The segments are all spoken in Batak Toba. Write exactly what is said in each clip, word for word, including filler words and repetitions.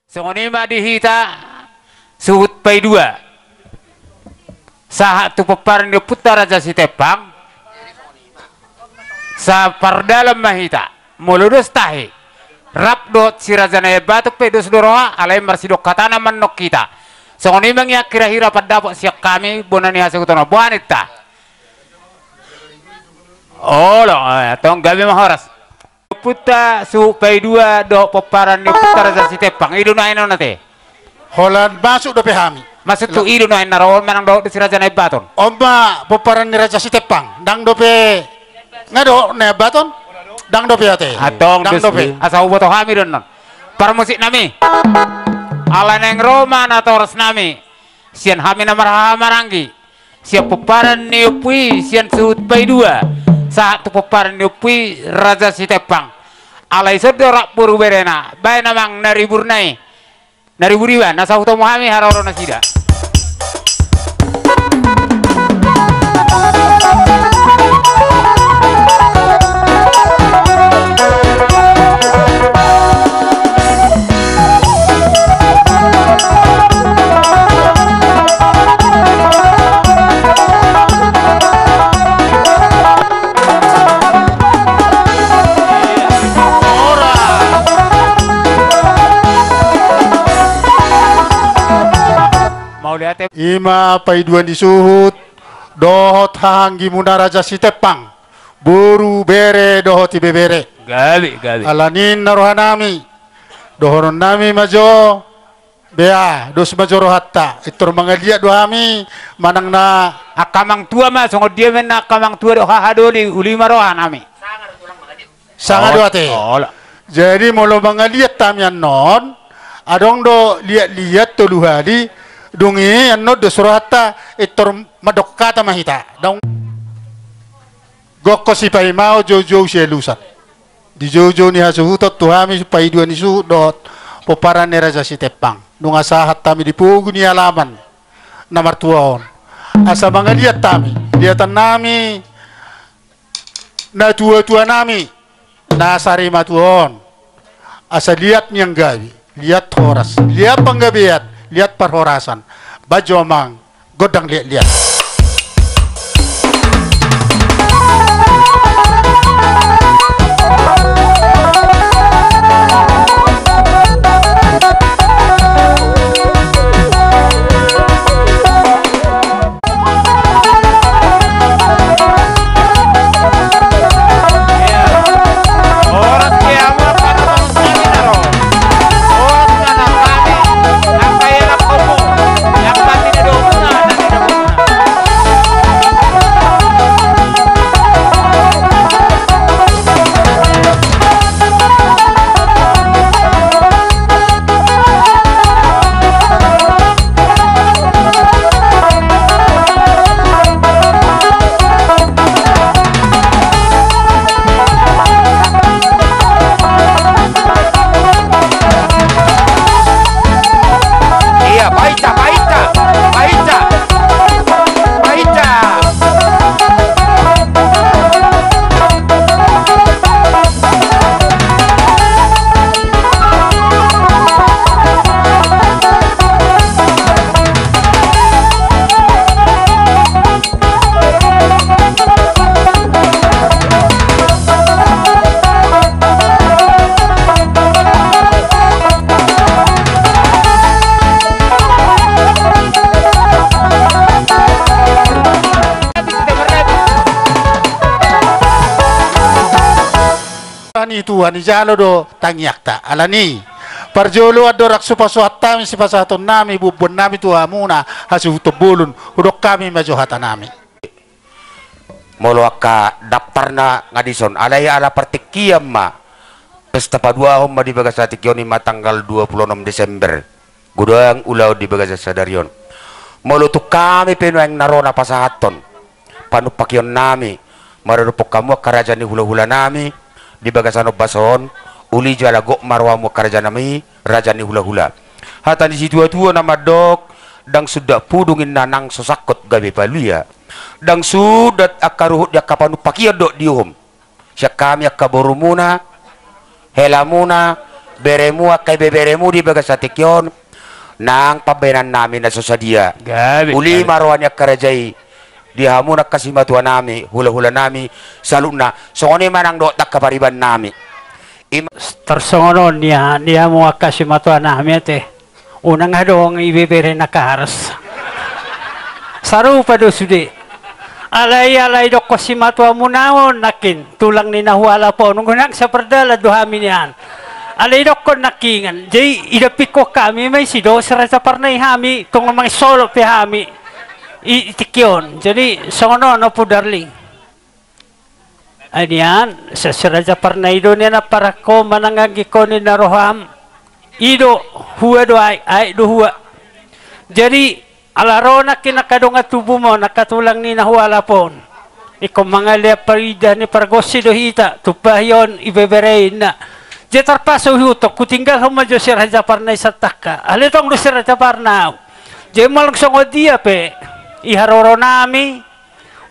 Songon i ma di hita suhut paidua. Sahat tu pomparan ni ompunta Raja Sitempang. Sapardalan ma hita. Molo dos tahi. Rap dohot si Raja Naiambaton pe dos do roha, alai marsidok hata na mandok hita. Songon i ma nian hira-hira pandapot sian hami, bona ni hasuhuton on. Boha ninta? Olo, eh, tong gabe ma horas. Ompunta suhut paidua dohot pomparan ni ompunta Raja Sitempang. I do nuaeng on ate. Holan masuk dope hami. Maksudhu i do nuaeng na ro on manang dohot do si Raja Naiambaton? On ma pomparan ni Raja Sitempang. Ndang dope. Nga dohot Naiambaton? Ndang dope ate. Antong, ndang dope. Asa huboto hami do annon. Parmusik nami. Ala naeng ro ma natorasnami. Sian hami na marhaha maranggi. Sian pomparan ni ompu i, sian suhut paidua. Sahat tu pomparan ni ompu i, Raja Sitempang. Alai ison do rap boru berena. Baen amang na riburna i. Na ribur iba, na sahutomu hami haroro nasida. Ima paidua ni suhut dohot hahanggimuna Raja Sitempang, boru, bere dohot ibebere. Gabe, gabe. Alani na rohanami, dohononnami ma jo, bea, dos ma jo rohanta. Pintor mangaliat do hami, manang na. Angka amang tua ma, songon dia ma na angka amang tua dohot hahadoli, uli ma rohanami. Sanga do ate. Jadi molo mangaliat hami annon, adong do liat-liat tolu hali, dung i annon dos rohanta, pintor mandok hata ma hita. Dong. Gokhon sipaimaon, joujou sialusan. Di joujou ni hasuhuton tu hami paidua ni suhut dohot pomparan ni Raja Sitempang. Nunga sahat hami di pogu ni alaman na martua on. Asa mangaliat hami, liatannami natuatuanami na sarimatua on. Asa liat nian gabe, liat horas, liat panggabean, liat parhorasan. Baen jo amang gondang liat-liat. Iya, baita, baita, baita, baita. Tuhan i, Tuhan i jalo do tangiangta. Alani parjolo andorang so pasahat hami sipasahatonnami buabbuannami tu hamuna hasuhuton bolon, hudok hami ma jo hatanami. Molo angka daftarna nga dison, alai ala partingkian ma pesta paduahon ma di bagasan tingki on, ima tanggal dua puluh enam Desember. Godang ulaon di bagasan sadari on. Molo tung hami pe nuaeng na ro na pasahathon panumpakionnami maradophon hamu angka raja ni hulahulanami di bagasan ombas on, uli jala gok ma rohamu angka rajanami, raja ni hulahula. Hata ni situatua na mandok, ndang sundat pudung inna nang so sangkot gabe palu ia. Ndang sundat angka ruhut ni angka panumpakion dohot di uhum. Sian hami angka borumuna, helamuna, Beremu, angka ibeberemu di bagasan tingki on, nang pambahenannami na so sadia. Gabe, uli gabe. Ma roha ni angka raja i, di hamu angka simatuanami, hulahulanami, saluhutna, songon i ma nang dohot angka paribannami. Ima. Tarsongon on, ia, ia hamu angka simatuanami ate. Unang adong ibebere na karas. Sarupa do sude. Alai, alai dokkon simatuamuna on nangkin, tulang ni na hualap on, nunga nang sapardalan do hami nian. Alai dokkon nangkiningan, jadi idapikkon hami ma i, si do si Raja Parna i hami, tung mangisolop pe hami i, i tingki on. Jadi songon on, Ompu Darling. Ai nian, si Raja Parna i do nian amparangko manang anggikkon ninna roham. I do, hua do aek, aek do hua. Jadi, ala ro nangkin angka dongan tubum on, angka tulang ni na hualap on. Ingkon mangalean parindahan ni pargonsi do hita, tumpahi on ibebere i ninna. Jadi tarpaksa huihuthon, hutinggalhon ma jo si Raja Parna i sian angka. Alai tong do si Raja Parna au. Jadi molo songon dia pe, i haroronami,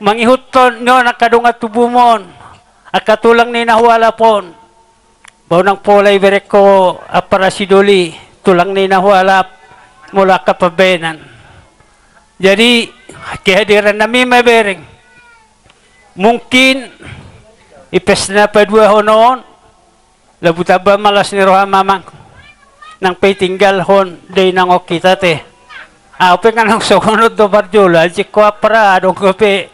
mangihuthon ni on angka dongan tubum on, angka tulang ni na hualap on. Ba unang pola iberengko ampara sidoli, tulang ni na hualap, molo angka pambahenan. Jadi, kehadirannami ma ibereng. Mungkin, i pesta na paduahon on, labu tamba ma las ni roham amang. Nang pe tinggalhon do inang on hita ate. Au pe nga nang songon on do parjolo, anjing ho ampara adong ho pe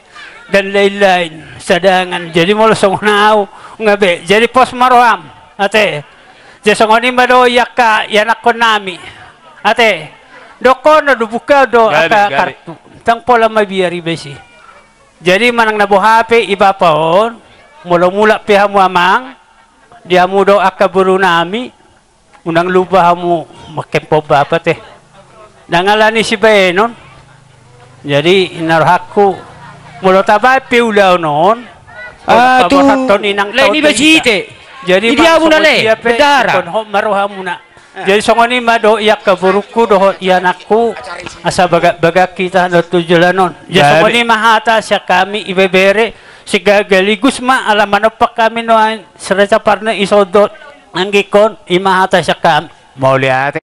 dan lain-lain, sadangan. Jadi molo songon au nga be, jadi pos ma roham ate. Jadi songon i ma do i angka ianakkonnami ate. Dokkon do buka do angka kartu. Ndang pola mabiar iba i. Jadi manang na boha pe i bapa on, molo mulak pe hamu amang, di hamu do angka borunami, unang lupa hamu mangkempon bapa ate. Ndang alani sibahenon. Jadi, ninna rohangku, molo tabaen pe ulaon on, ah, tu paborhathon inang lain taon iba hita. Jadi, di hamu na le, bendahara. Ingkon hot ma rohamuna. Jadi songon i ma do i angka borungku dohot ianakku, asa bagak-bagak hita dohot tu joloan on. Jadi songon i ma hata sian hami ibebere, sekaligus ma ala manompa hami nuaeng si Raja Parna i, songon dohot anggikkon, i ma hata sian hami. Mauliate.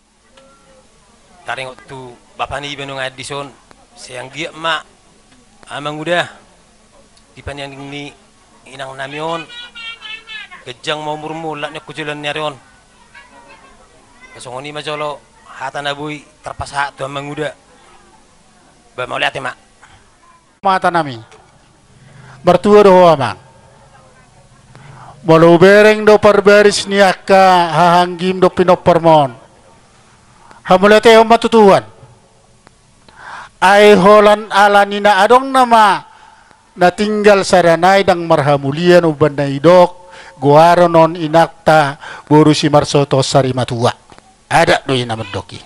Taringot tu bapa niba nuaeng dison, sai anggiat ma amanguda di panian ni inangnami on, ganjang ma umurmu, olat ni on tu joloan ni ari on. Songon i ma jolo hata na boi tarpasahat tu amanguda. Ba mauliate ma. Hatanami. Martua do ho amang. Molo hubereng do parbaris ni angka hahanggim dohot pinomparmon, hamauliatehon ma tu Tuhan. Ai holan ala ni na adong nama na tinggal sada nai ndang marhamulian umbahen na didok goaron on inanta boru Simarsoto sarimatua. Adat do i na mandok i.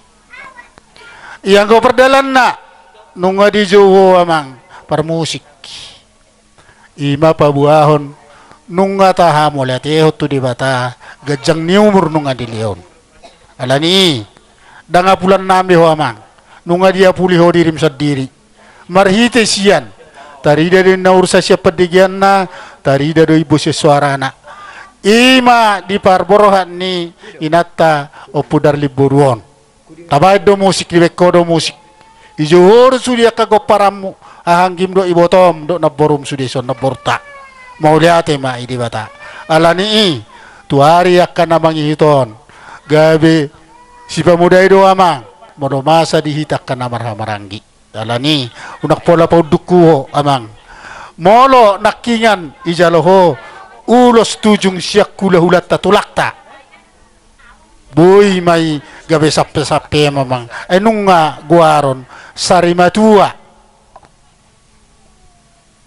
Ianggo pardalanna nunga dijou ho amang parmusik. I ma paboahon nunga tahamauliatehon tu Debata, ganjang ni umur nunga dilehon. Ala ni i, ndang apulannami ho amang, nunga diapuli ho dirim sandiri. Marhite sian, tarida do ninna urusan sian pandegeanna, tarida do imbo sian soarana. I ma di parborhat ni inanta Ompu Darling boru on. Tabaen do musik, dibaen ho do musik. Dijou ho do sude angka gomparanmu, hahanggim dohot ibotom dohot namborum sude dison namborunta. Mauliate ma i Debata. Ala ni i, tu ari angka na mangihut on, gabe sipamodai do amang, molo masa di hita angka na marhahamaranggi. Ala ni i, unang pola paundukhu ho amang. Molo nangkiningan dijalo ho ulos tujung sian hulahulanta tulangta, boi ma i gabe sampesampe ma amang. Ai nunga goaron sarimatua.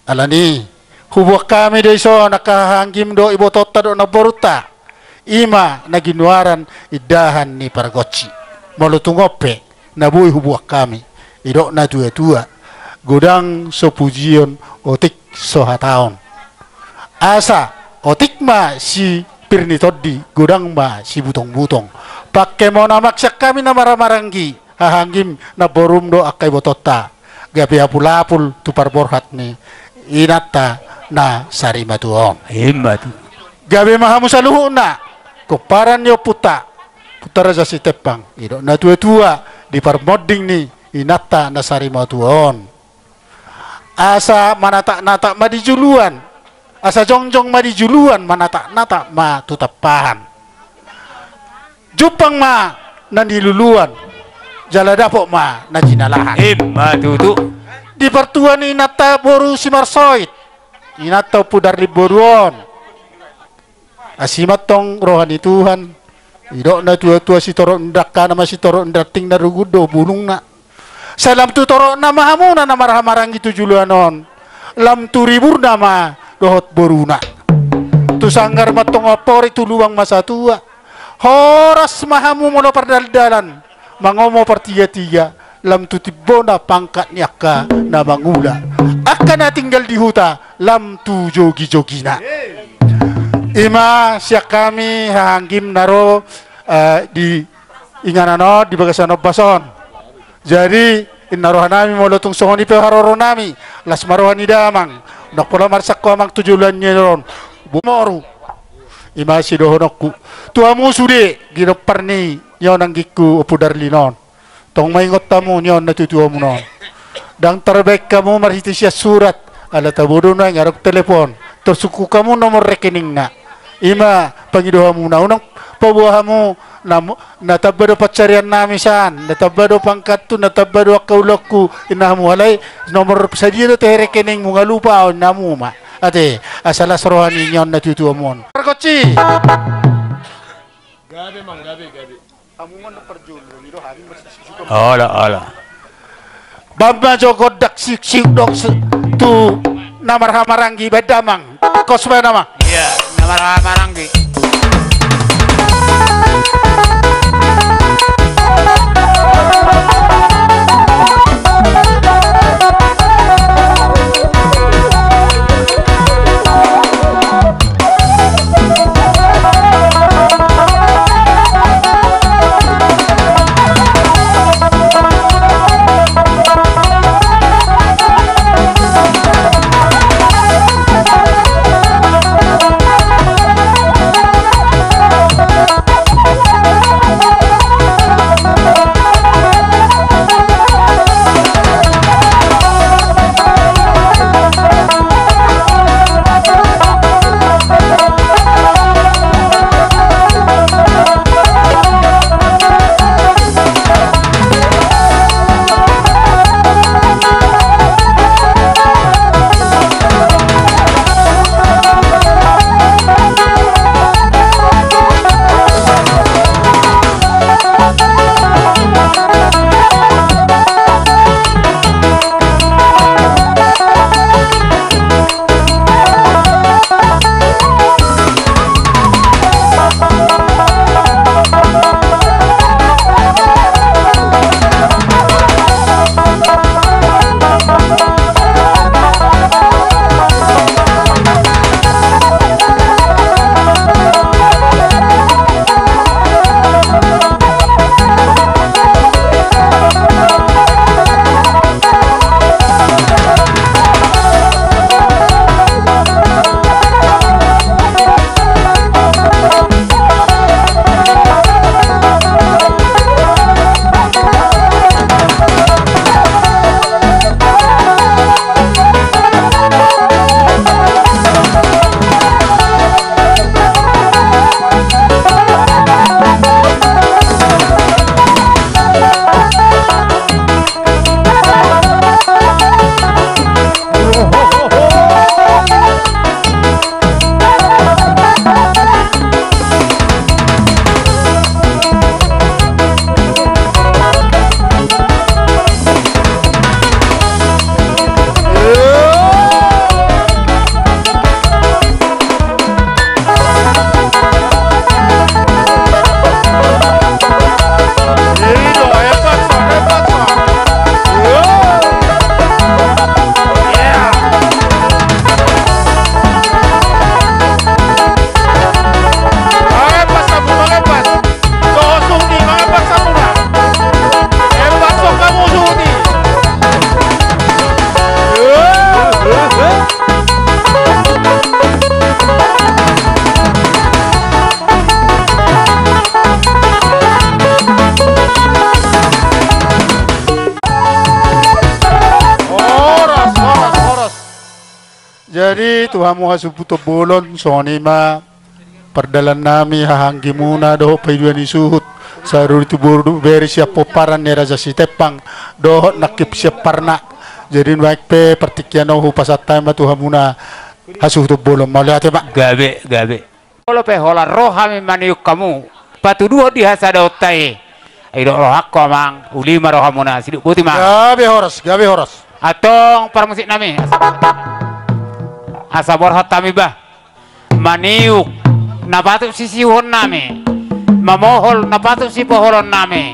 Ala ni i, huboan hami do dison angka hahanggim dohot ibotonta dohot namborunta. I ma na ginoaran indahan ni pargonsi. Molo tung on pe na boi huboan hami, didok natuatua, godang so pujion, otik so hataon. Asa otik ma sipir ni tondi, godang ma sibutongbutong. Pangkemon amang sian hami na marhahamaranggi, hahanggim, namborum dohot angka ibotonta, gabe apulapul tu parborhat ni inanta na sarimatua on. Ima tutu. Gabe ma hamu saluhutna gomparan ni ompunta, Putar Raja Sitempang, didok na tua-tua, di parmonding ni inanta na sarimatua on. Asa manatak-natak ma di juluan, asa jongjong ma di juluan, manatak-natak ma tu tampahan. Jumpang ma na niluluan, jala dapot ma na jinalahan. Ima tutu. Di partua ni inanta boru Simarsoit, inanta Ompu Darli boru on. Asi ma antong roha ni Tuhan. Didok na tua-tua, sitorop ni dangkana ma sitorop ni rantingna, rugun do bulungna. Sai lam tu torop nama hamuna na marhahamaranggi tu juluan on, lam tu ribur nama dohot boruna. Tu sanggar ma antong mampori, tu lubang ma satua. Horas ma hamu molo pardaldalan, mangomo partiga-tiga, lam tu timbona pangkat ni angka na mangula. Angka na tinggal di huta, lam tu jogi-jogina. Ima sian hami haha anggim na ro, eh, di inganan on, di bagasan ombas on. Jadi, inna roha nami molo tung songon i pe haroro nami, las ma roha ni damang, ndang pola marsangko amang tu joloan ni on. Boru. Ima sidohononku tu hamu sude, ginompar ni on anggingku Ompu Darlin on. Tong maingot hamu ni on na tutuamuna on. Ndang tarbaen hamu marhite sian surat, ala tabo do nuaeng adong telepon. Tor sungkun hamu nomor rekeningna. Ima pangido hamuna, unang paboa hamu na, na tamba do pansarian nami san, na tamba do pangkathu, na tamba do angka ulaonku, inna hamu, alai nomor sadia do tahe rekeningmu, nga lupa ahu, inna hamu ma. Ate, asa las roha ni on na tutuamuna on. Pargonsi. Gabe, Mang, gabe, gabe. Ola, ola. Bam ma jo gondang siuk-siuk dohot tu na marhahamaranggi, baen damang. Kos baen damang. Iya, na marhahamaranggi. Di tu hamu hasuhuton bolon, songon i ma pardalan nami, haha anggimuna dohot paidua ni suhut, saluhut tu boru dohot bere sian pomparan ni Raja Sitempang dohot nangkin sian parna. Jadi nuaeng pe partingkian on hupasahat hami ma tu hamuna hasuhuton bolon, mauliate ma. Gabe, gabe. Olo pe holan ro hami maniuk hamu patuduhon di hasadaonta i. Ai didok rohangku amang, uli ma rohamuna, sidok boti ma. Gabe horas, gabe horas. Antong parmusik nami, asa, asa borhat hami bah. Maniuk na patut sisiuhon nami, mamohol na patut sipoholon nami.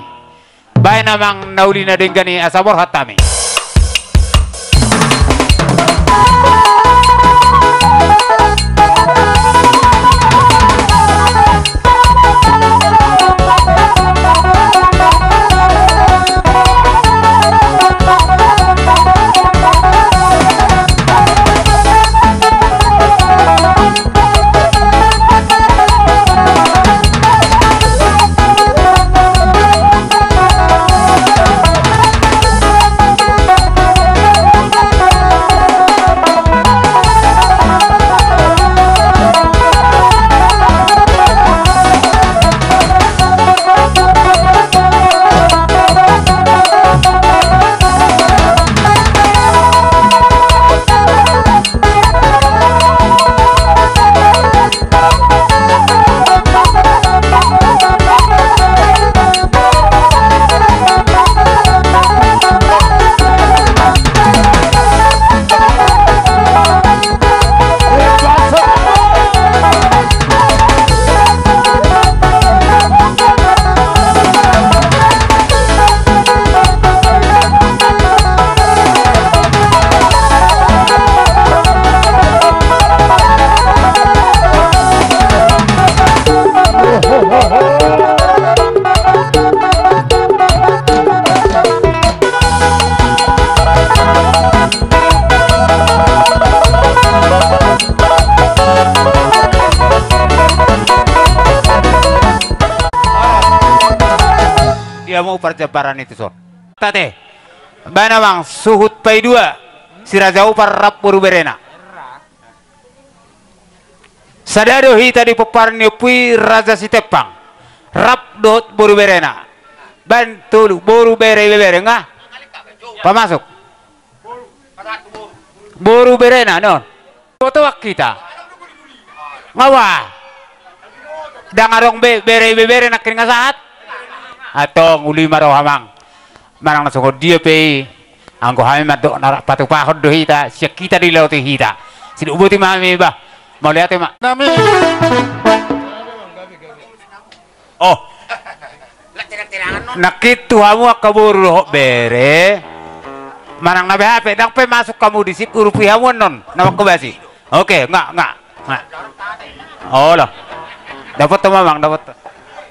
Baen amang na uli na denggan i, asa borhat hami. Dia mau parjabaran itu son. Tate. Baen amang, suhut paidua, si Raja Upar rap boru berena. Sada do hita di pomparan ni ompu i Raja Sitempang, rap dohot boru berena. Baen tolu, boru bere ibebere nga. Pamasuk. Boru berena non. Botoan hita. Nga ba. Ndang adong be bere ibebere nangkin nga sahat. Antong uli ma roha amang. Manang na songon dia pe i, anggo hami mandok na patupahon do hita, sian hita dilaoti hita. Sidok boti ma hami bah. Mauliate ma. Nami. Oh. Nangkin tu hamu angka boru dohot bere. Manang na beha pe, ndang pe masuk hamu disi, urupi hamu annon na mangkobasi. Oke, nga, nga, nga. Olo. Dapot ma amang, dapot.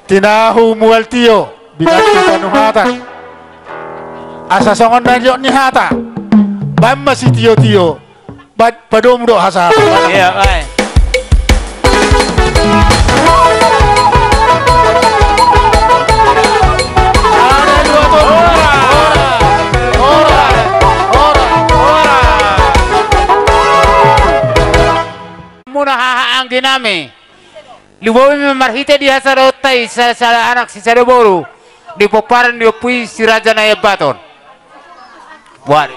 Tinahu mual tio, binantu tanu hata. Asa songon na nidok ni hata. Baen ma sitiotio, baen padomu dohot hasahatan. Iya, baen. Muna haha anggi nami. Lumobi ma marhite di hasadaonta i sisada anak sisada boru di pomparan ni ompu i si Raja Naiambaton. Boari.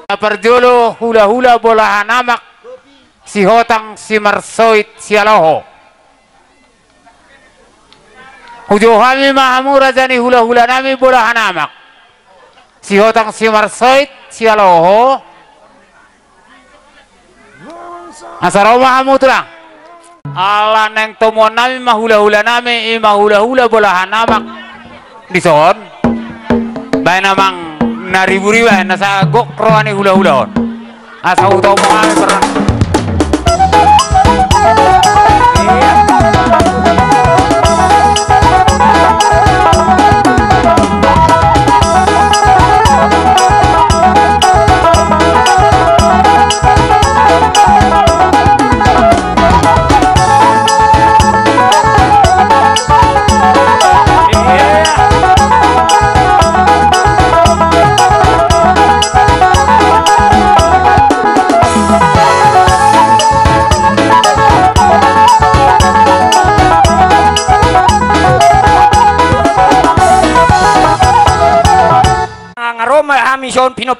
Na parjolo hulahula bolahan amak, Sihotang Simarsoit Sialoho. Hujou hami ma hamu raja ni hulahula nami bolahan amak. Sihotang Simarsoit Sialoho. Asa ro ma hamu tulang. Ala naeng tomuan nami ma hulahula nami, i ma hulahula bolahan amak. Dison. Baen amang na riburiba, na sagok roha ni hulahula on. Asa hutomu hami pernah.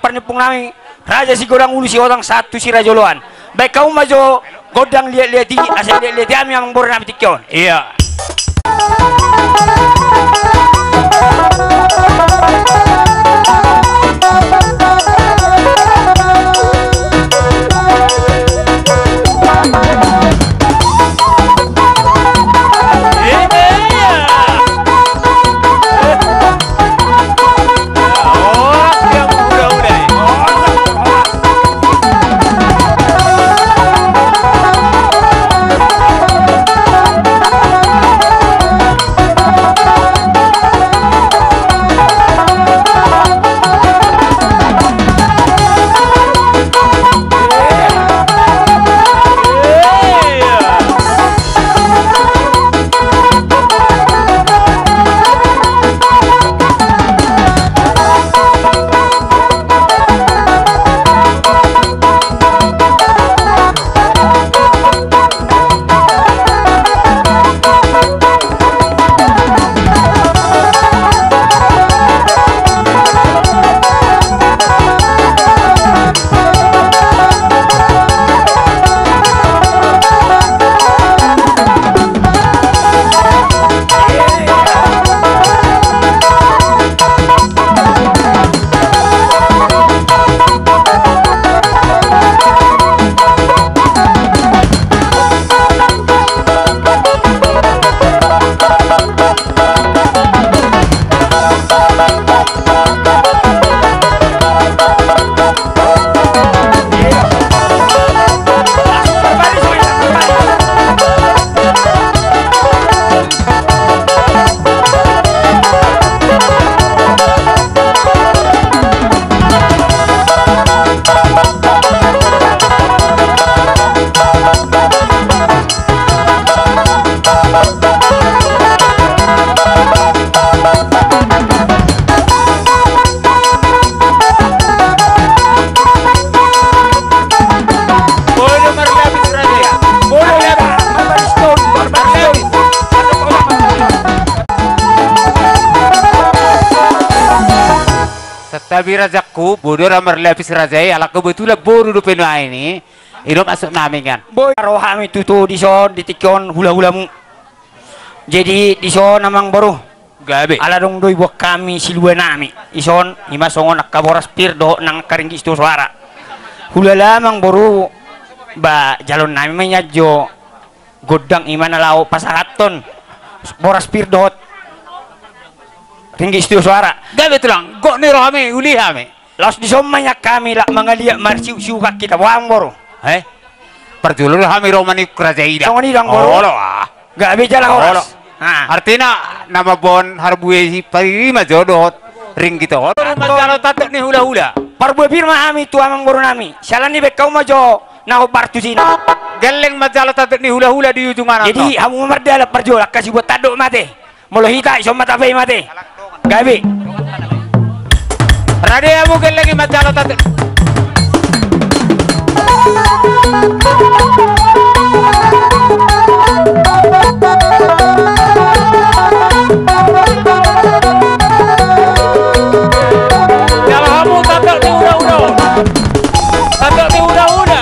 parnimpung nami, Raja Sigodang Ulu Sihotang sahat tu Siraja Oloan. Baen hamu ma jo gondang liat-liat i, asa liat-liat i hami amang boru nami tingki on. Iya. Santabi rajakku, bodo ra marlapis raja i, ala kebetulan boru dope nuaeng i. I do maksud nami nian. Boi, ro hami tutu dison di tingki on hula-hulamu. Jadi dison amang boru. Gabe. Ala dong do diboan hami silua nami. Dison, i ma songon angka boras pir dohot nang angka ringgit sitio soara. Hulala amang boru, ba jaloon nami ma nian jo gondang i ma na laho pasahathon boras pir dohot ringgit sitio soara. Gabe tulang, gok ni rohami, uli hami. Laos dison ma nian hami laho mangaliat marsiuk-siukan hita, boha amang boru? Eh? Parjolo do hami ro maniuk raja i da. Songon i do amang boru. Olo ah. Gabe jala horas. Olo. Ah. Artina na mamboan harbue i pir i ma jo dohot ringgit on. Manjalo tandok ni hula-hula. Parbue pir ma hami tu amang boru nami. Siala ni i baen hamu ma jo na hombar tusi na. Gelleng manjalo tandok ni hula-hula di ujung anak. Jadi hamu ma mardalan parjolo, angka sibuat tandok ma ate. Molo hita, dison ma tapaima ate. Gabe. Rade hamu gelleng i manjalo tandok. Jalo hamu tandok ni hula-hula. Tandok ni hula-hula.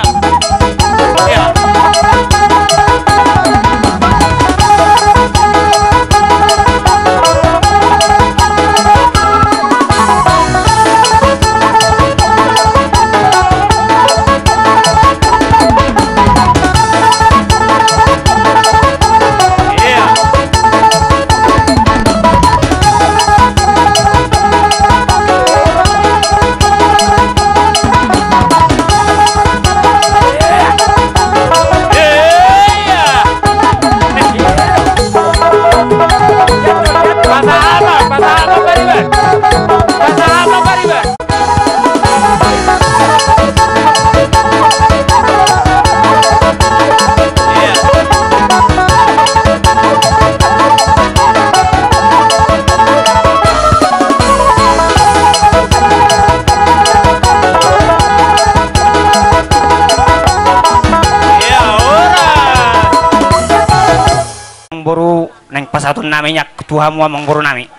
Amang boru, naeng pasahaton nami nian tu hamu amang boru nami.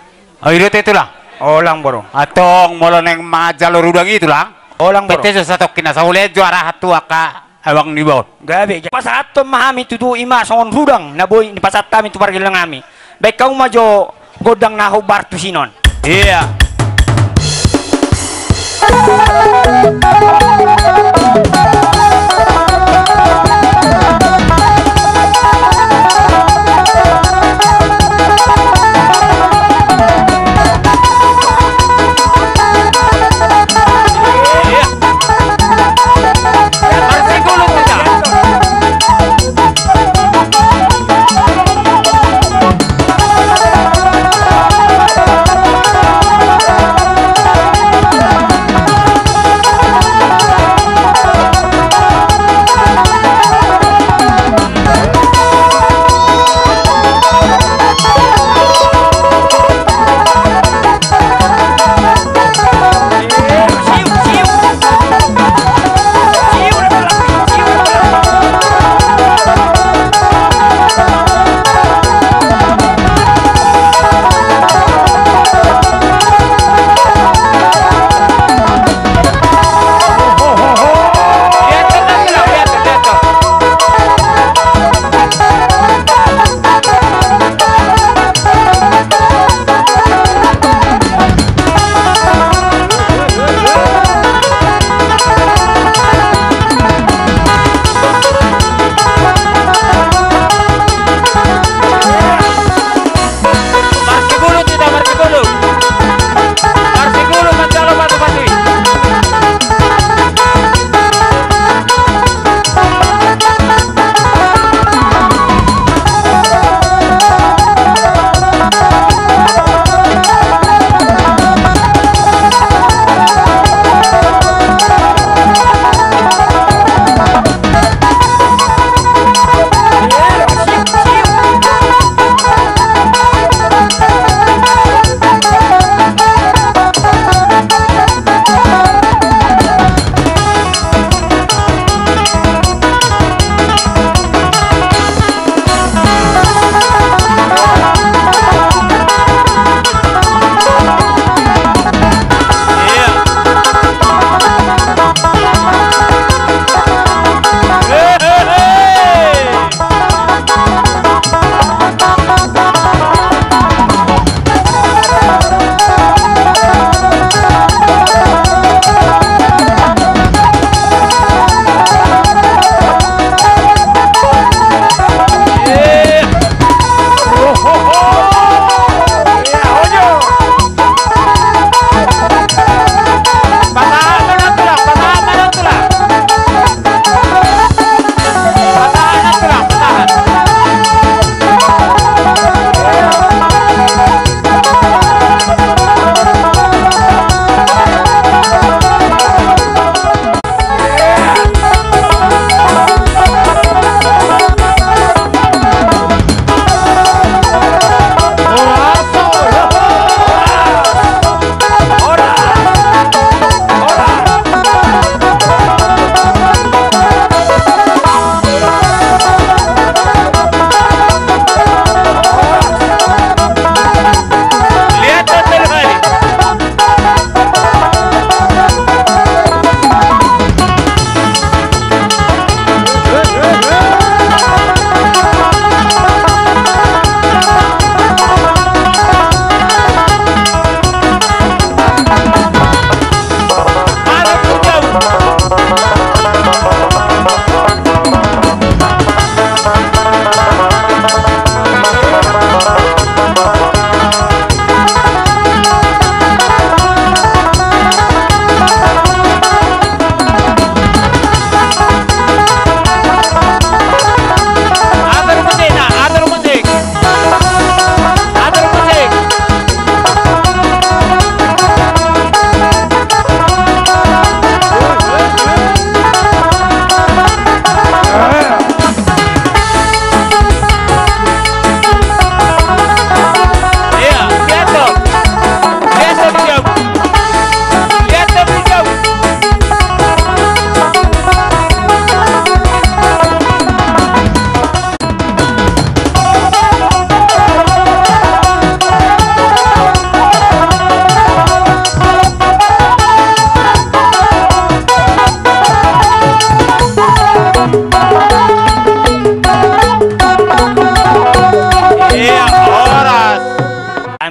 O, i do ate tulang. O, amang boru. Antong molo naeng manjalo rudang i tulang. Olang, boro. Pete jo satongkin na sahulean jo arahan tu angka abang ni baon. Gabe, ja-, pasahathon ma hami tutu, i ma songon rudang na boi nipasahat hami tu pargellengan nami. Baen hamu ma jo gondang na hombar tusi on. Iya.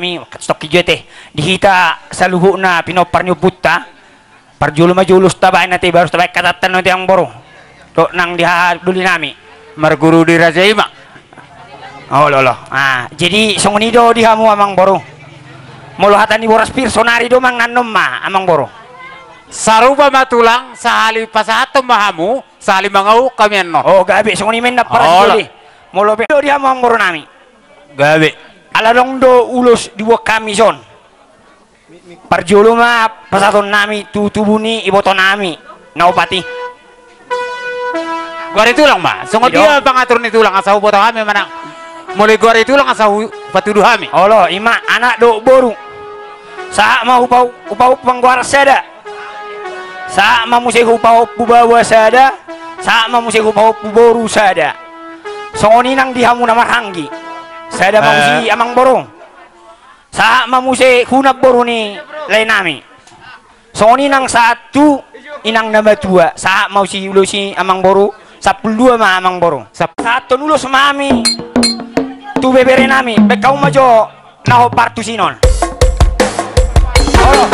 Mi, stok hijau te. Di hita saluhutna pinompar ni ompunta. Parjolo ma jolo tabaen ate, baru tabaen hatanta nang ate amang boru. Dohot nang di haha doli nami. Marguru di raja i ma. Olo, olo. Ah, jadi songon i do di hamu amang boru. Molo hata ni boras pir, sonari do mangan on ma amang boru. Sarupa ma tulang, sahali pasahathon ma hamu, sahali mangauk hami annon. Oh, gabe, songon i ma inna parjolo. Olo. Molo pe do di hamu amang boru nami. Gabe. Ala adong do ulos diboan hami son. Parjolo ma pasahaton nami tu tubu ni iboto nami na opat i. Goari tulang ma. Songon dia pangatur ni tulang asa huboto hami manang. Molo i goari tulang asa hu-, patudu hami. Olo, i ma anak dohot boru. Sahat ma hupa-, hupahompu panggoaran sada. Sahat ma muse hupahompu baoa sada. Sahat ma muse hupahompu boru sada. Songon i nang di hamu na marhahaanggi. Sada ma muse amang boru. Sahat ma muse hu namboru ni lae nami. Songon i nang sahat tu inang na matua, sahat ma ulos i amang boru, sampulu dua ma amang boru. Sap- Sahathon ulos ma hami tu bebere nami, baen hamu ma jo na hombar tu sinon. Olo.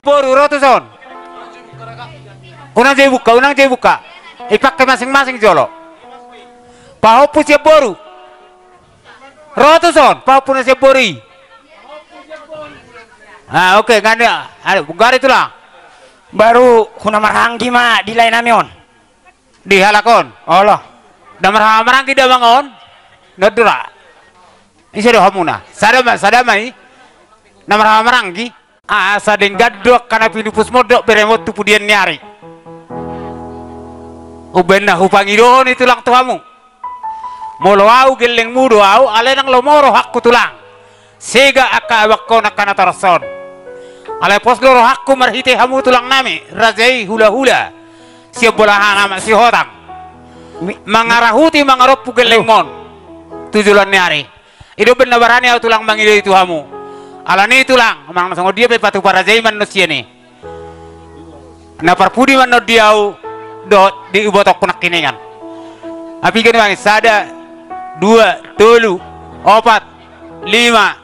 Boru, ro tuson. Unang jo dibuka, unang jo dibuka. Ipake masing-masing jolo. Pahompu sian boru. Ro tuson, pahompu na sian boru i. Ah, oke, ngani, anu, bungkari tulang. Baru hu na marhahaanggi ma di lae nami on. Di halak on. Olo. Na marhahamaranggi damang on. Na dura. Ise do hamuna? Sada ma, sada ma i. Na marhahamaranggi. Asa denggan do angka na pinupus mondok beremon tu pudian ni ari. Umbaen na hupangidohon i tulang tu hamu. Molo au gellengmu do au, alai ndang lomo rohangku tulang. Sega angka abangkon angka na torop on. Alai pos do rohangku marhite hamu tulang nami, raja i hulahula. Sian bolahan amak Sihotang. Mi-, mangarahuti mangarompu gellengmon. Tu joloan ni ari. I do umbaen na barani au tulang mangido i tu hamu. Alani i tulang, manang songon dia pe patupa raja i ma annon sian i. Na parpudi ma annon di au dohot di ibotongku nangkiningan. Apiga nuaeng, sada, dua, tolu, opat, lima.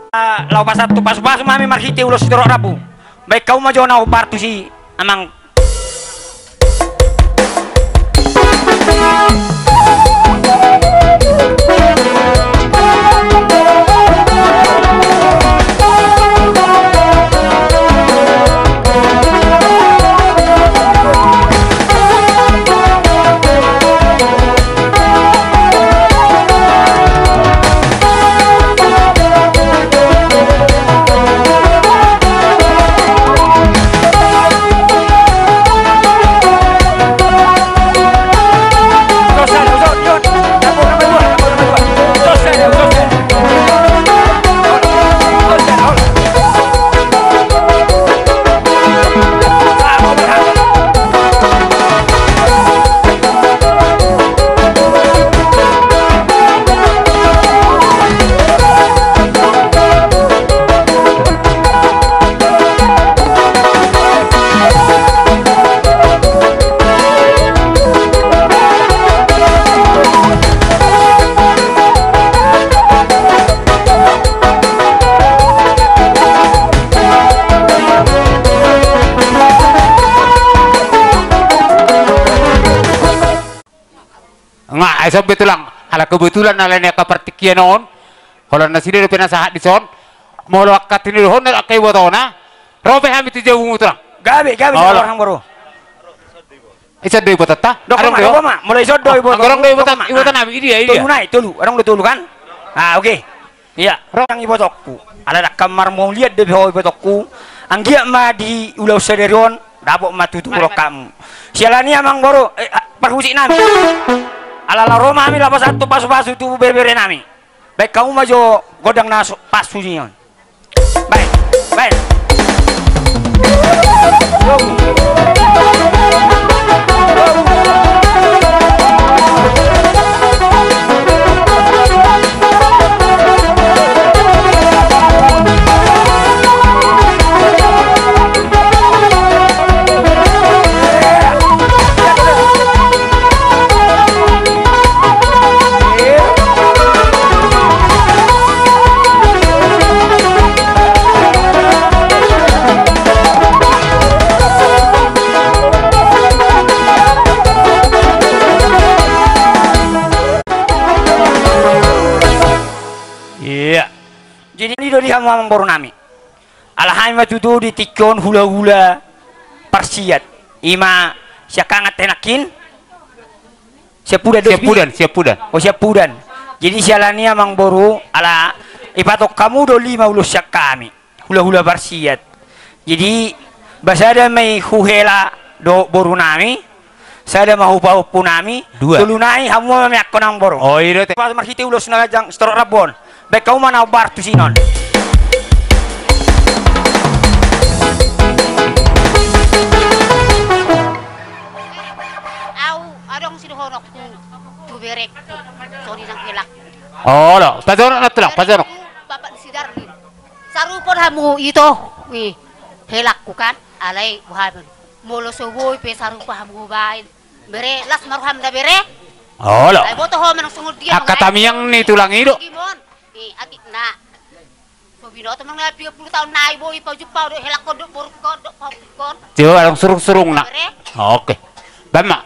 Ah, laho pasahat tu pasupasu ma hami marhite ulos sitorop rambu. Baen hamu ma jo na hombar tusi amang. Dos Ai sombong tulang, ala kebetulan ala ni angka partingkian on, holan nasida dope na sahat dison, molo angka tinodohon angka ibotona, ro pe hami tu jabumuna tulang. Gabe, gabe, olo. Amang boru. Ison do ibotanta? Adong do? Adong ma, molo ison do ibotanta. Adong do ibotanta? Ibotanta, idia, idia. Tolu nai, tolu. Adong do tolu kan? Ah, oke. Ia, ro. Nang ibotongku. Ala dang marmauliat dope ho ibotongku. Anggiat ma di ulaon sadari on, dapot ma tutu rohangmu. Siala ni i amang boru, eh, ah, parhusik nami. Ala laho ro ma hami laho pasahat pasu-pasu tu bere-bere nami. Baen hamu ma jo gondang na so-, pasu ni on. Baen, baen. Ia. Jadi i do di hamu amang boru nami. Ala hami ma tutu di tingki on hula-hula parsiat. I ma siangkangan te nangkin. Siampudan do, Siampudan, Siampudan. Oh, Siampudan. Jadi siala ni i amang boru, ala ipatok hamu do lima ulos sian hami. Hula-hula parsiat. Jadi, ba sada ma i huhela dohot boru nami, sada ma hupahompu nami, dua. Tolu nai hamu ma meakkon amang boru. Oh, i do te. Pas marhite ulos na ganjang sitorop rambu on. Baen hamu ma na hombar tusi on. Au, adong sidohononku tu berengku, songon i nang helakku. Olo, pajonok na tulang, pajonok. Bapak ni si Darwin. Sarupa do hamu ito, i, helakku kan, alai boha ma. Molo so boi pe sarupa hamu hubaen. Bere, las ma roham da bere. Olo. Ai boto ho manang songon dia. Angka tamiang ni tulang i do. Gimon. I, agitna. So binoto manang na piga pulu taon nai boi pajumpang dohot helakkon dohot borungkon dohot pahompungkon. Tio, adong surung-surungna. Bere. Oke. Baen ma.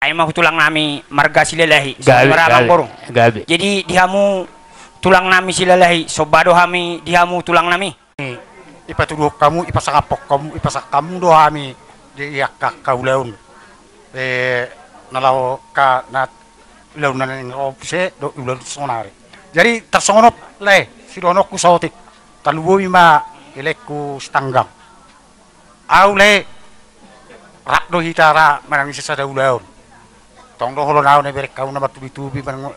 Ai ma tu tulang nami marga Silalahi. Gabe, gabe. Jadi di hamu tulang nami Silalahi, somba do hami di hamu tulang nami. Ipatuduhon hamu, ipasangaphon hamu, ipasahat hamu do hami di angka, angka ulaon. Eh, na laho angka na ulaon na naeng ro muse dohot ulaon saonari. Jadi tarsongon on lae, sidohononku saotik. Tarlumobi ma di laengku Sitanggang. Au lae, rap do hita ra manang i sasada ulaon. Tong do holong au na bereng hamu na martubi-tubi manang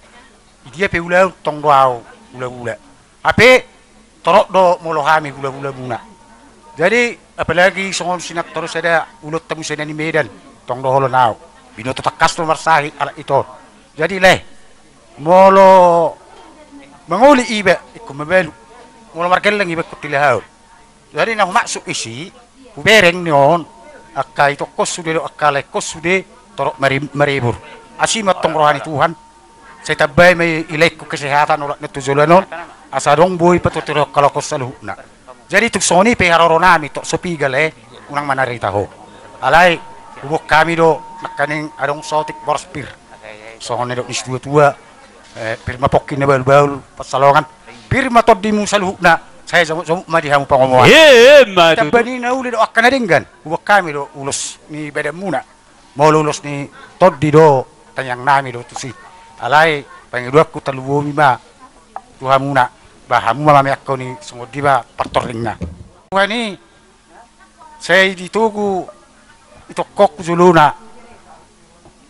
i dia pe ulaon, tong do au ula-ula. Hape torop do molo hami hula-hulamuna. Jadi apalagi songon sian torop sada ulaonta muse na di Medan, tong do holong au. Binoto tangkas do marsahit halak ito on. Jadi lae, molo mangoli iba ingkon mabalu, molo margelleng iba ingkon tilahaon. Jadi na humaksud disi, hubereng ni on, angka itongkon sude dohot angka laengkon sude torop mari-, maribur. Asi ma tong roha ni Tuhan. Sai tambai ma i laengku kesehatan olat ni tu joloan on, asa adong boi patuduhon halak on saluhutna. Jadi tung songon i pe haroro nami, tok so piga lae, unang manarita ho. Alai huboan hami do nangkaning adong saotik boras pir. Songon na nidok ni situatua, eh, pir ma pongki na bahulbahul pansalongan, pir ma tondimu saluhutna, sai jamukjamuk ma di hamu pangomoan. Emma tutu. Tamba ni na uli dohot angka na denggan, huboan hami do ulos ni badanmuna. Molo ulos ni tondi do, tangiangnami do tusi. Alai pangidoanku, tarlumobi ma tu hamuna, ba hamu ma mameakkon i songon dia ma partorlingna. Tuhan i, sai ditogu itongkok jolona,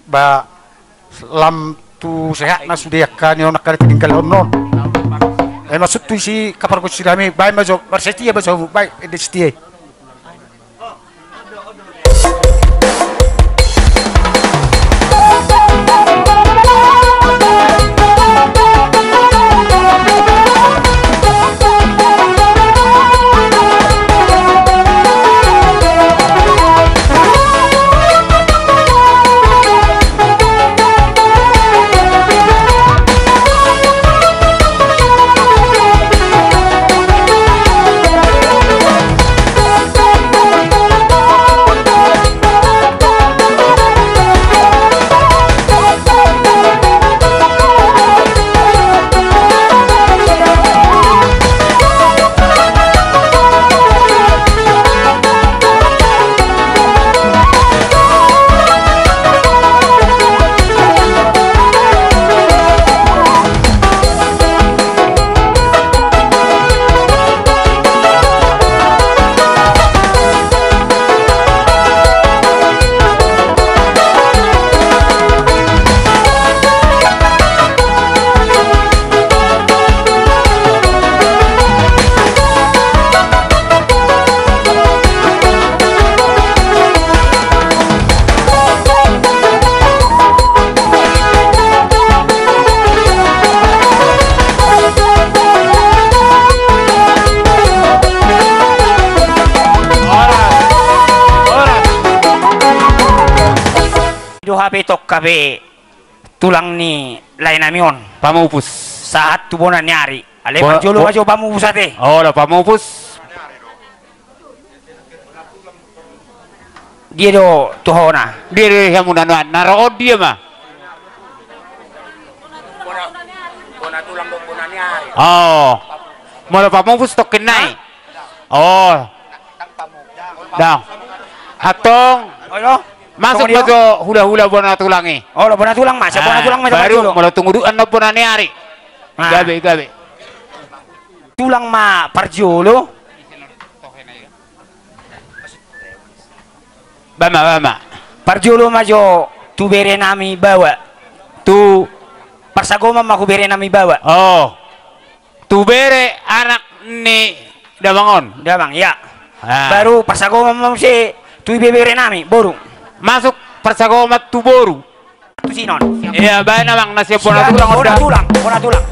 ba lam tu sehatna sude angka ni on, angka na tininggalhon on. Eh, maksudhu isi kapargonsi nami, baen ma jo, marsetia ma jo, baen ende setia i. Do hape tong hape tulang ni laenami on. Pamupus. Sahat tu bona ni ari. Alai parjolo ma jo pamupus ate. Olo, pamupus. Dia do tu hona? Dia do hamuna nuaeng na ro on, dia ma? Oh. Molo pamupus tongkin nai. Oh. Dang. Antong. Masuk ma jo hulahula bona tulang i. Olo, bona tulang ma, siap bona tulang ma. Baru molo tung udukan na bona ni ari. Gabe, gabe. Tulang ma parjolo. Ba ma, ba ma. Parjolo ma jo tu bere nami baoa. Tu parsagoman ma tu bere nami baoa. Oh. Tu bere anak ni damang on. Damang, ya. Baru parsagoman ma muse tu ibebere nami, boru. Masuk parsagoman tu boru. Tu sinon. Iya, baen amang, na siap bona tulang. Bona tulang, bona tulang.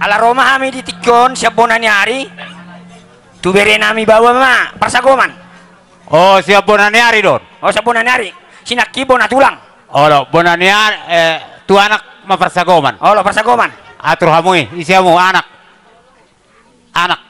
Ala ro ma hami di tingki on siap bona ni ari. Tu bere nami baoa ma parsagoman. Oh, siap bona ni ari do on. Oh, siap bona ni ari. Sinangkin bona tulang. Olo, bona ni ari, eh, tu anak ma parsagoman. Olo, parsagoman. Atur hamu i, ise hamu anak? anak.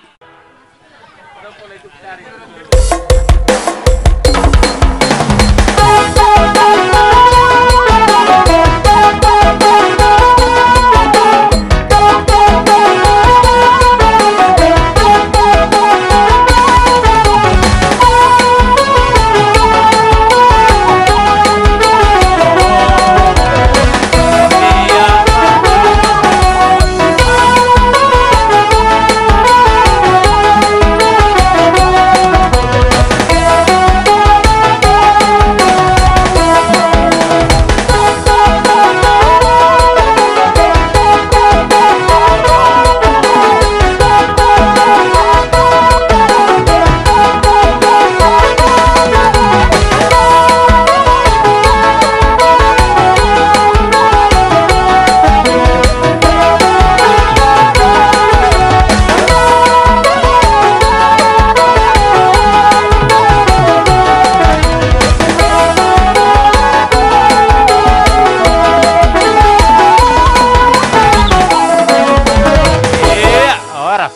Iya, horas.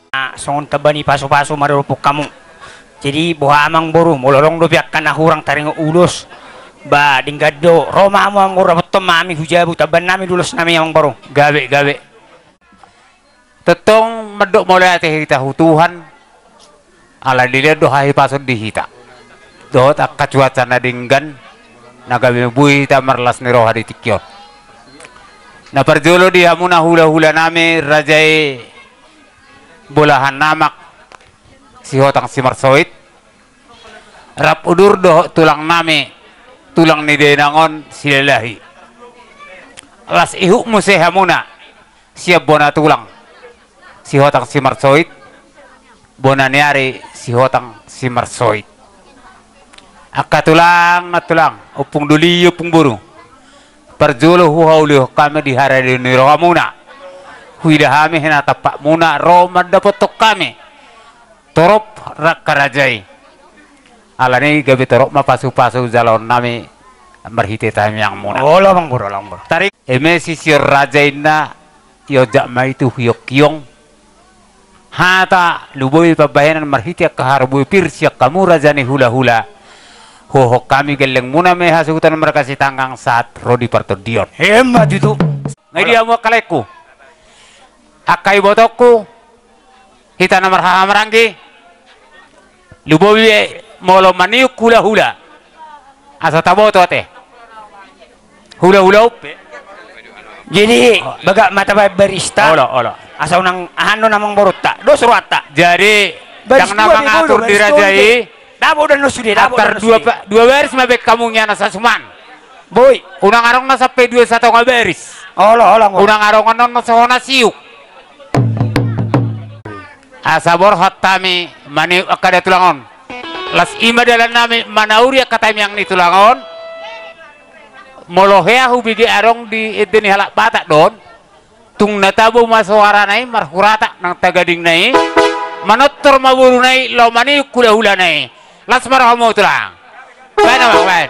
Ah, songon tamba ni pasupasu ma dohot hamu. Jadi boha amangboru, molo adong dope angka na hurang taringot ulos, ba denggan do, ro ma hamu anggo dapothon ma hami hu jabu, tambaon nami do ulos nami amangboru. Gabe, gabe. Tongtong mandok mauliate hita tu Tuhan, ala dilehon do hahipason di hita dohot angka cuaca na denggan, na gabe boi hita marlas ni roha di tingki on. Na parjolo di hamuna hulahula nami, raja i bolahan amak Sihotang Simarsoit, rap udur dohot tulang nami, tulang ni dainang on Silalahi. Las ihut muse hamuna sian bona tulang Sihotang Simarsoit, bona ni ari Sihotang Simarsoit. Angka tulang, nantulang, ompung doli, ompung boru. Parjolo huhaulihon hami di haradeon ni rohamuna. Huida hami hinatampak muna ro mandapothon hami torop rangka raja i. Alani i gabe torop ma pasupasu jaloon nami marhite tangiang muna. Olo amangboru, olo amangboru. Tarik. Eme sisior raja inna, ionjak ma i tu hionghiong. Hata lumobi pambahenan marhite angka harbue pir sian hamu raja ni hulahula. Huhohon hami gelleng muna ma i hasuhuton marga Sitanggang sahat ro di partondion. Emma tutu. Nga i di hamu angka laengku, angka ibotongku, hita na marhahamaranggi. Lumobi be molo maniuk hulahula, asa taboto ate. Hulahula on pe. Jadi bagak ma tabaen barista. Olo, olo. Asa unang ahan do amangborunta, dos rohanta. Jadi ndang na mangatur di raja i. Dabo do annon sude, dabo do annon sude. Dua baris ma baen hamu nian asa suman. Boi. Unang adong na sampe dua satonga baris. Olo, olo. Unang adong annon na so hona siuk. Asa borhat hami maniuk angka da tulang on. Las i ma dalan nami manauri angka tangiang ni tulang on. Molo hea hubege adong di ende ni halak Batak do on, tung na tabo ma soarana i marhuratak nang tagadingna i, manortor ma boruna i laho maniuk hulahulana i. Las ma rohamu tulang. Baen amang, baen.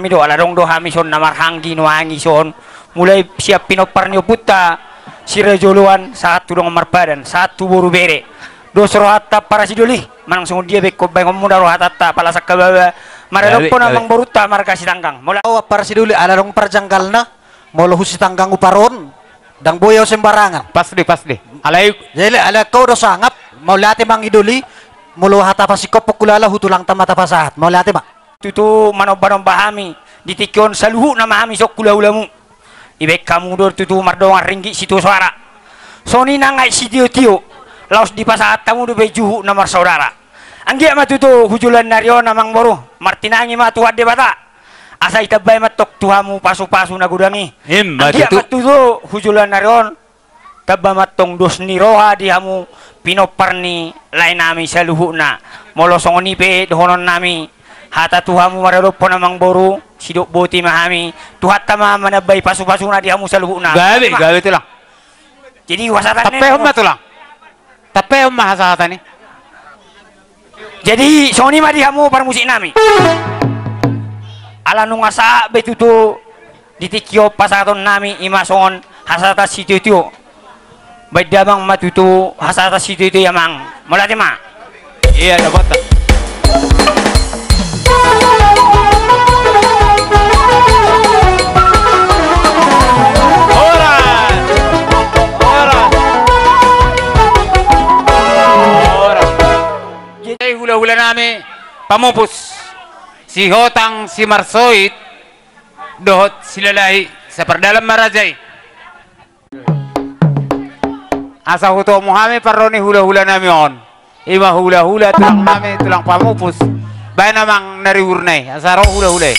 Mi do, ala adong do hami son na marhaha anggi nuaeng i son. Mulai sian pinompar ni ompunta Siraja Oloan, sahat tu dongan marpadan, sahat tu boru bere. Dos rohanta ampara Sidoli, manang songon dia pe ingkon baengonmuna rohatanta, pala sangkababa maradophon amangborunta marga Sitanggang. Molo au ampara Sidoli, ala adong parjanggalna, molo hu Sitanggang uparon, ndang boi au sembarangan. Pas de, pas de. Alai, jadi alai ho do sangap, mauliate ma i Doli, molo hata pasingkophon hulala, hu tulangta ma tapasahat. Mauliate ma. Tutu manombanomba hami, di tingki on saluhutna ma hami songon hulahulamu. Dibaen hamu do tutu mardongan ringgit sitio soara. Songon i nang aek sitiotio, laos dipasahat hamu dope juhut na marsaudara. Anggiat ma tutu hu joloan ni ari on amangboru, martinangi ma Tuhan Debata. Asa ditambai ma antong tu hamu pasupasu na godang i. Ima tutu. Anggiat ma tutu hu joloan ni ari on, tamba ma antong dos ni roha di hamu pinompar ni laenami saluhutna. Molo songon i pe dohononnami, hata tu hamu maradophon amangboru, sidok boti ma hami, Tuhanta ma manambai pasupasuna di hamu saluhutna. Gabe, gabe tulang. Jadi, hupasahat hamu. Tampehon ma tulang. Tampehon ma hasahatan i. Jadi, songon i ma di hamu parmusiknami. Ala nunga sahat be tutu di tingki on pasahatonnami, i ma songon hasahatan sitiotio. Baen damang ma tutu hasahatan sitiotio i amang. Mauliate ma. Ia, dapotan. Horas. Horas. Horas. Jadi hulahulanami pamupus, Sihotang, Simarsoit dohot Silalahi, sapardalan ma raja i. Asa hutomu hami parro ni hulahulanami on. I ma hulahula tulangnami, tulang pamupus. Baen amang na riburna i, asa ro hulahula i.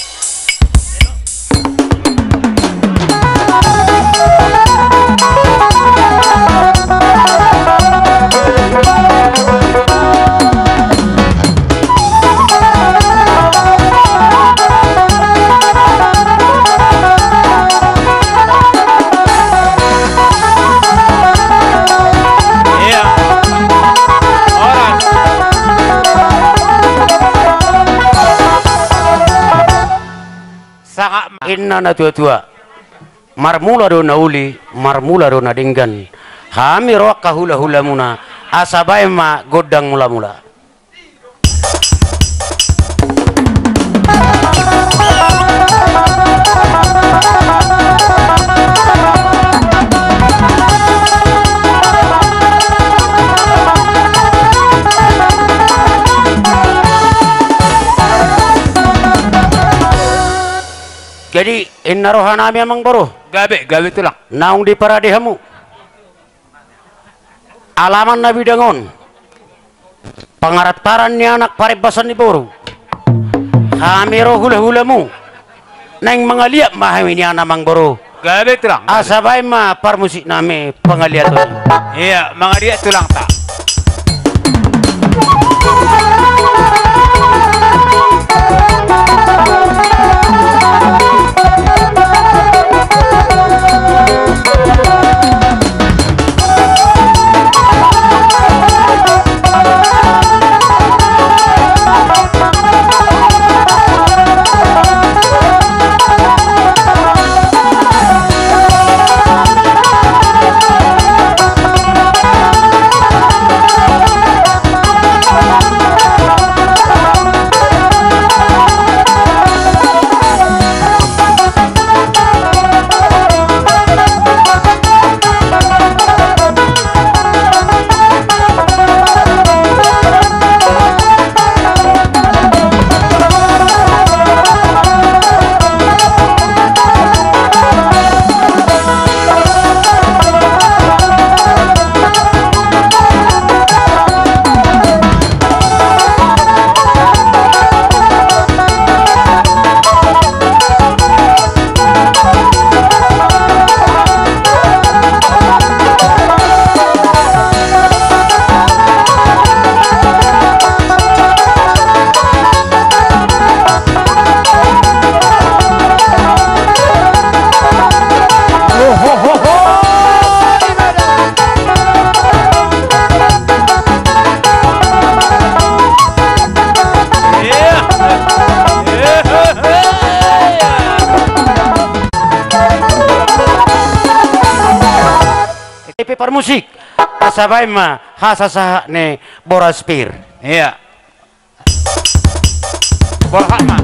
Ia. Horas. Sangap ma. Ninna natuatua. Marmula do na uli, marmula do na denggan. Hami ro angka hulahulamuna, asa baen ma gondang mulamula. Jadi, ninna rohanami amangboru. Gabe, gabe tulang. Naung diparade hamu alaman na bidang on, pangarantaran ni anak, parembasan ni boru. Hami ro hulahulamu. Naeng mangaliat ma hami nian amangboru. Gabe tulang. Asa baen ma parmusiknami pangaliaton. Ia, mangaliat tulangta. Parmusik, asa baen ma hasasahat ni Boras Pir. Iya. Bolhak ma.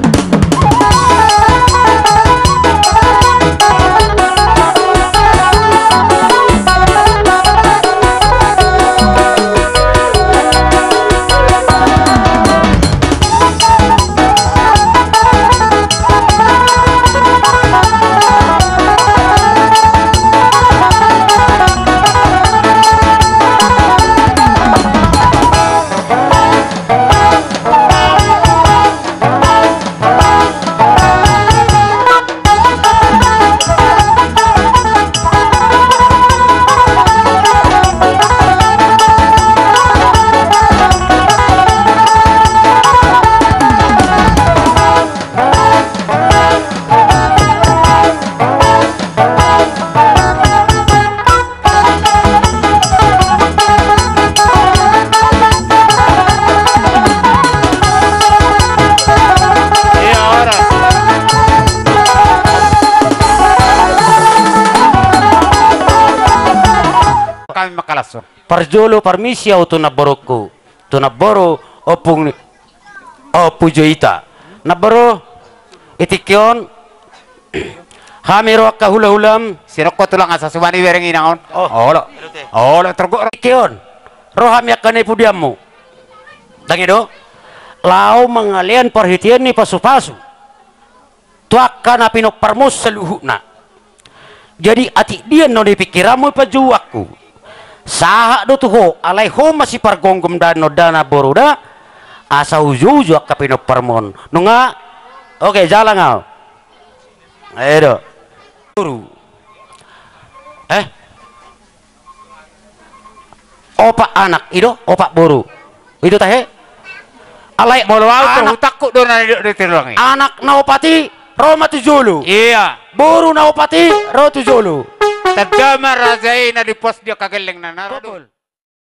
Parjolo parmisi au tu namborungku, tu namboru ompung ni Ompu Joita. Namboru, di tingki on hami ro angka hulahulam. Sirongko tulang asa sumani bereng inang on. Olo. Olo torgok. Tingki on ro hami angka nai pudianmu. Dang i do? Laho mangalean parhitean ni pasupasu tu angka na pinomparmon saluhutna. Jadi atik dia na di pingkiranmu i panjouanku? Sahat do tu ho, alai ho ma sipargomgom da, namboru da. Asa ujoujo angka pinomparmon. Nunga? Oke, jalang au. Edo. Boru. Eh? Opat anak, i do, opat boru. I do tahe? Alai molo au anak, tu hutangku do na nidok di tulang i. Anak na opat i ro ma tu jolo. Iya. Boru na opat i ro tu jolo. Tanda ma raja i na di pos dia kagelleng na naro do.